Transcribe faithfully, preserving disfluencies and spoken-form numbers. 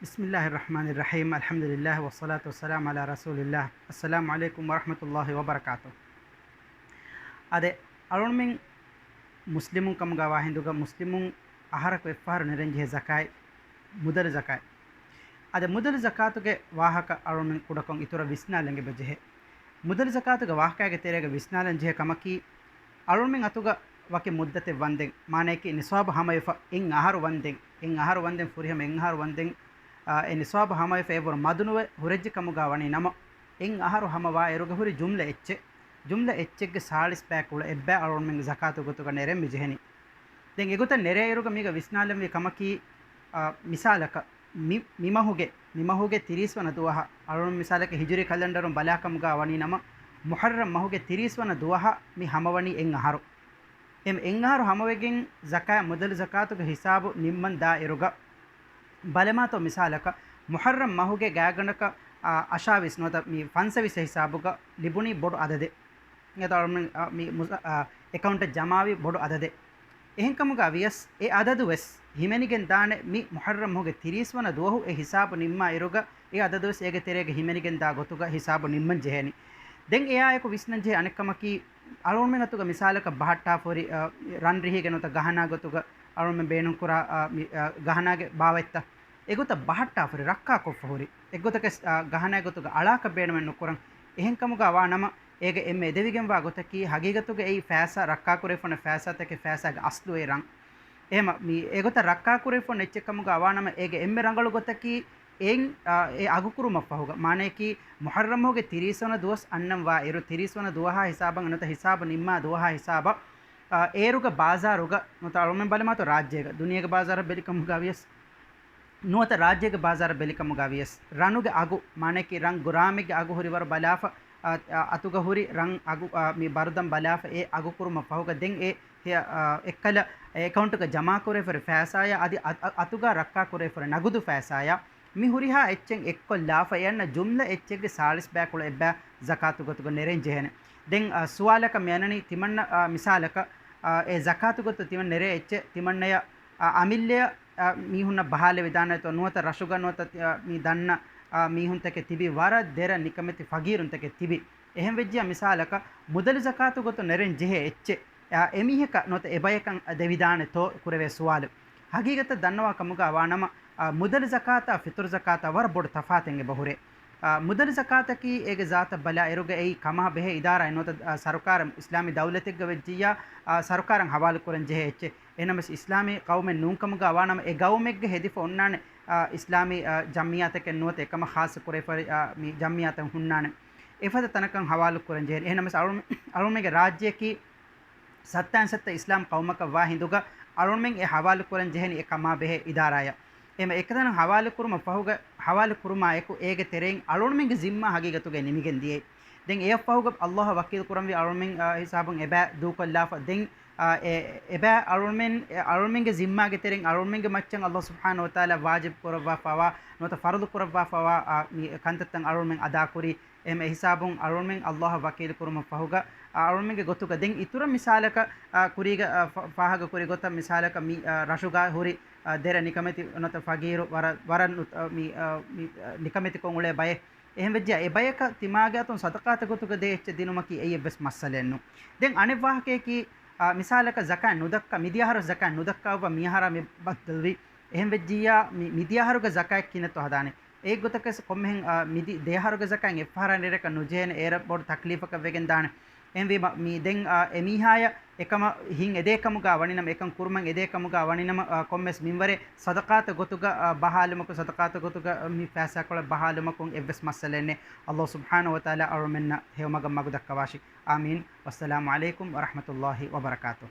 بسم الله الرحمن الرحيم. الحمد لله والصلاة والسلام على رسول الله. السلام عليكم ورحمة الله وبركاته. އާދެ، އަޅުމެން މުސްލިމުން ކަމުގަ ވާ ހިނދުގަ މުސްލިމުން އަހަރަކު އެއްފަހަރު ނެރެން ޖެހޭ ޒަކާތް، މުދަލު ޒަކާތް. އާދެ، މުދަލު ޒަކާތުގެ ވާހަކަ އަޅުމެން ކުޑަކޮށް އިތުރަށް ވިސްނާލަން އެބަ ޖެހޭ. މުދަލު ޒަކާތުގެ ވާހަކައިގެ ތެރޭގަ ވިސްނާލަން ޖެހޭ ކަމަކީ، އަޅުމެން އަތުގަ ވަކި މުއްދަތެއް ވަންދެން، މާނަޔަކީ ނިޞާބު ހަމަވެފަ އެއް އަހަރު ވަންދެން، އެއް އަހަރު ވަންދެން، ފުރިހަމަ އެއް އަހަރު ވަންދެން، އާ، އެ ނިޞާބު ހަމަވެފަ އެއްވަރު މަދުނުވެ ހުރެއްޖެ ކަމުގަ ވަނީ ނަމަ، އެއް އަހަރު ހަމަވާ އިރުގަ ހުރި ޖުމްލަ އެއްޗެއް، ޖުމްލަ އެއްޗެއްގެ ސާޅީސް ބައި ކުޅަ އެއްބައި އަޅުމެން ޒަކާތު ގޮތުގަ ނެރެން މި ޖެހެނީ. ދެން އެގޮތަށް ނެރޭ އިރުގަ މީގަ ވިސްނާލަންވީ ކަމަކީ، އާ، މިސާލަކަށް، މި، މި މަހުގެ، މި މަހުގެ ތިރީސް ވަނަ ދުވަހަށް، އަޅުން މިސާލަކަށް ހިޖުރީ ކަލަންޑަރުން ބަލާ ކަމުގަ ވަނީ ނަމަ، މުޙައްރަމް މަހުގެ ތިރީސް ވަނަ ދުވަހަށް މި ހަމަވަނީ އެއް އަހަރު. އެމް އެއް އަހަރު ހަމަވެގެން ޒަކާތް މުދަލު ޒަކާތުގެ ހިސާބު ނިންމަން ދާ އިރުގަ، ބަލަމާތޯ މިސާލަކަށް، މުޙައްރަމް މަހުގެ ގާތްގަނޑަކަށް، އާ، އަށާވީސް ނުވަތަ މި ފަންސަވީސް ހިސާބުގަ ލިބުނީ ބޮޑު އަދަދެއް. އެ އަޅުމެން، އާ، މި މުސަ-، އާ، އެކައުންޓަށް ޖަމާވި ބޮޑު އަދަދެއް. އެހެންކަމުގަ ވިޔަސް، އެ އަދަދު ވެސް ހިމެނިގެން ދާނެ މި މުޙައްރަމް މަހުގެ ތިރީސް ވަނަ ދުވަހު އެ ހިސާބު ނިންމާ އިރުގަ، އެ އަދަދު ވެސް އޭގެ ތެރޭގަ ހިމެނިގެން ދާ ގޮތުގަ ހިސާބު ނިންމަން ޖެހޭނީ. ދެން އެއާއެކު ވިސްނަން ޖެހޭ އަނެއްކަމަކީ، އަޅުމެން އަތުގަ މިސާލަކަށް ބަހައްޓާފަ ހުރި، އަ، ރަން ރިހީގެ ނުވަތަ ގަހަނާ ގޮތުގަ އަޅުމެން ބޭނުންކުރާ، އަ، މި، އަ، ގަހަނާގެ ބާވަތްތައް އެގޮތަށް ބަހައްޓާފަ ހުރި، ރައްކާކޮށްފަ ހުރި، އެއްގޮތަކަށް، އަ، ގަހަނާ ގޮތުގަ އަޅާކަށް ބޭނުމެއް ނުކުރަން. އެހެންކަމުގަ ވާ ނަމަ، އޭގަ އެންމެ އެދެވިގެންވާ ގޮތަކީ، ހަގީގަތުގަ އެއީ ފައިސާ ރައްކާކުރެވިފަ ހުންނަ ފައިސާތަކެއް ފައިސާގެ އަސްލު އެ ރަން. އެހެމަ މި އެގޮތަށް ރައްކާކުރެވިފަ ހުންނަ އެއްޗެއް ކަމުގަ ވާ ނަމަ، އޭގެ އެންމެ ރަނގަޅު ގޮތަކީ، އެއް، އާ، އެ އަގުކުރުމަށްފަހުގަ، މާނަޔަކީ، މުޙައްރަމް މަހުގެ ތިރީސް ވަނަ ދުވަސް އަންނަން ވާ އިރު، ތިރީސް ވަނަ ދުވަހާ ހިސާބަށް ނުވަތަ ހިސާބު ނިންމާ ދުވަހާ ހިސާބަށް، އާ، އޭރުގަ ބާޒާރުގަ ނުވަތަ އަޅުމެން ބަލަމާތޯ ރާއްޖޭގަ، ދުނިޔޭގެ ބާޒާރަށް ބެލިކަމުގަ ވިޔަސް، ނުވަތަ ރާއްޖޭގެ ބާޒާރަށް ބެލިކަމުގަ ވިޔަސް، ރަނުގެ އަގު، މާނަޔަކީ ރަން ގްރާމެއްގެ އަގު ހުރިވަރު ބަލާފަ، އަ، އަ، އަތުގަ ހުރި ރަން އަގު، އަ، މި ބަރުދަން ބަލާފަ އެ އަގު ކުރުމަށް ފަހުގަ ދެން އެ، އެ، އަ، އެއްކަލަ އެކައުންޓުގަ ޖަމާކުރެވިފަ ހުރި ފައިސާޔާ އަދި އަ، އަ، އަތުގަ ރައްކާކުރެވިފަ ހުރި ނަގުދު ފައިސާޔާ މި ހުރިހާ އެއްޗެއް އެއްކޮށްލާފަ އެ އަންނަ ޖުމްލަ އެއްޗެއްގެ ސާޅީސް ބައިކުޅަ އެއްބައި ޒަކާތު ގޮތުގަ ނެރެން ޖެހޭނެ. ދެން، އަ، ސުވާލަކަށް މި އަންނަނީ ތިމަންނަ، އަ، މިސާލަކަށް، އަ، އެ ޒަކާތު ގޮތު ތިމަން ނެރޭ އެއްޗެއް ތިމަންނަޔަށް، އަ، އަމިއްލަޔަށް، އަ، މީހުންނަށް ބަހާލެވިދާނެތޯ ނުވަތަ ރަށުގަ ނުވަތަ ތި-، އަ، މި ދަންނަ، އަ، މީހުންތަކެއް ތިބި ވަރަށް ދެރަ ނިކަމެތި ފަގީރުންތަކެއް ތިބި. އެހެން ވެއްޖިޔާ މިސާލަކަށް މުދަލު ޒަކާތު ގޮތު ނެރެން ޖެހޭ އެއްޗެއް، އަ، އެމީހަކަށް ނުވަތަ އެބަޔަކަށް ދެވިދާނެތޯ ކުރެވޭ ސުވާލު. ހަގީގަތަށް ދަންނަވާ ކަމުގަ ވާނަމަ، އަ، މުދަލު ޒަކާތާ ފިތުރު ޒަކާތާ ވަރަށް ބޮޑު ތަފާތެއް އެބަ ހުރޭ. އަ، މުދަލު ޒަކާތަކީ އޭގެ ޒާތަށް ބަލާ އިރުގަ އެއީ ކަމާ ބެހޭ އިދާރާއެއް ނުވަތަ، އަ، ސަރުކާރެއް، އިސްލާމީ ދައުލަތެއްގަ ވެއްޖިއްޔާ، އަ، ސަރުކާރަށް ހަވާލު ކުރަން ޖެހޭ އެއްޗެއް. އެހެނަސް އިސްލާމީ ޤައުމެއް ނޫންކަމުގަ ވާނަމަ، އެ ގައުމެއްގެ ހެދިފަ އޮންނާނެ، އާ، އިސްލާމީ، އާ، ޖަމްޢިއްޔާތަކެއް ނުވަތަ އެކަމަށް ޚާއްޞަ ކުރެވިފަ ހުރި، އާ، މި ޖަމްޢިއްޔާތައް ހުންނާނެ. އެފަދަ ތަނަކަށް ހަވާލު ކުރަން ޖެހޭނެ. އެހެނަސް އަޅު-، އަޅުމެންގެ ރާއްޖެއަކީ ސައްތައިން ސައްތަ އިސްލާމް ޤައުމަކަށް ވާ ހިނދުގަ އަޅުމެން އެ ހަވާލު ކުރަން ޖެހެނީ އެ ކަމާ ބެހޭ އިދާރާޔަށް. އެމަ އެކަތަނަށް ހަވާލު ކުރުމަށް ފަހުގަ، ހަވާލު ކުރުމާ އެކު އޭގެ ތެރެއިން އަޅުމެންގެ ޒިންމާ ހަގީގަތުގައި ނިމިގެން ދިޔައީ. ދެން އެއަށްފަހުގަ އައްލާހަށް ވަކީލު ކުރަންވީ އަޅުމެން، އާ، ހިސާބުން އެބައި ދޫކޮށްލާފަ. ދެން އާ، އެ، އެބައި އަޅުމެން، އެ، އަޅުމެންގެ ޒިންމާގެ ތެރެއިން އަޅުމެންގެ މައްޗަށް އައްލާހު ސުބްޙާނަހު ވަތަޢާލާ ވާޖިބު ކުރައްވާފަވާ، ނުވަތަ ފަރުޟު ކުރައްވާފަވާ، އާ، މި ކަންތައްތައް އަޅުމެން އަދާކުރީ. އެހެން އެހިސާބުން އަޅުމެން އައްލާހަށް ވަކީލު ކުރުމަށް ފަހުގަ، އާ، އަޅުމެންގެ ގޮތުގަ ދެން އިތުރަށް މިސާލަކަށް، އާ، ކުރީގަ، އާ، ފަ-، ފާހަގަ ކުރި ގޮތަށް މިސާލަކަށް މި، އާ، ރަށުގަ ހުރި، އާ، ދެރަ ނިކަމެތި ނުވަތަ ފަގީރު ވަރަށް، ވަރަށް ނު-، އާ، މި، އާ، މި، އާ، ނިކަމެތިކޮށް އުޅޭ ބައެއް. އެހެންވެއްޖެ އެބަޔަކަށް ތިމާގެ އަތުން ސަދަޤާތެއް ގޮތުގަ ދޭ އެއްޗެއް ދިނުމަކީ އެއީ އެއްވެސް މައްސަލައެއް ނޫން. ދެން އަނެއް ވާހަކަޔަކީ، އާ، މިސާލަކަށް ޒަކާތް ނުދައްކާ، މިދިޔަ އަހަރު ޒަކާތް ނުދައްކާ އޮއްވާ މިއަހަރާ މި ބައްދަލުވީ. އެހެންވެއްޖިއްޔާ މި، މިދިޔަ އަހަރުގެ ޒަކާތް ކިހިނެއްތޯ ހަދާނެ؟ އެއްގޮތަކަށް ކޮންމެހެން، އާ، މިދި ދެ އަހަރުގެ ޒަކާތް އެއްފަހަރާ ނެރެކަށް ނުޖެހޭނެ އޭރަށް ބޮޑު ތަކްލީފަކަށް ވެގެން ދާނެ. އެހެންވީމަ މި ދެން، އާ، އެމީހާޔަށް އެކަމަށް ހިތް އެދޭ ކަމުގަ ވަނިނަމަ، އެކަން ކުރުމަށް އެދޭ ކަމުގަ ވަނިނަމަ، އާ، ކޮންމެސް މިންވަރެއް ސަދަޤާތަށް ގޮތުގަ، އާ، ބަހާލުމަކު، ސަދަޤާތަށް ގޮތުގަ މި ފައިސާކޮޅަށް ބަހާލުމަކުން އެއްވެސް މައްސަލައެއް ނެތް. އައްލާހު ސުބްޙާނަހު ވަތަޢާލާ އަޅުމެންނަށް ހެޔޮމަގަށް މަގު ދައްކަވާށި. އާމީން. ވައްސަލާމު ޢަލައިކުމް ވަރަޙްމަތުﷲި ވަބަރަކާތުހު.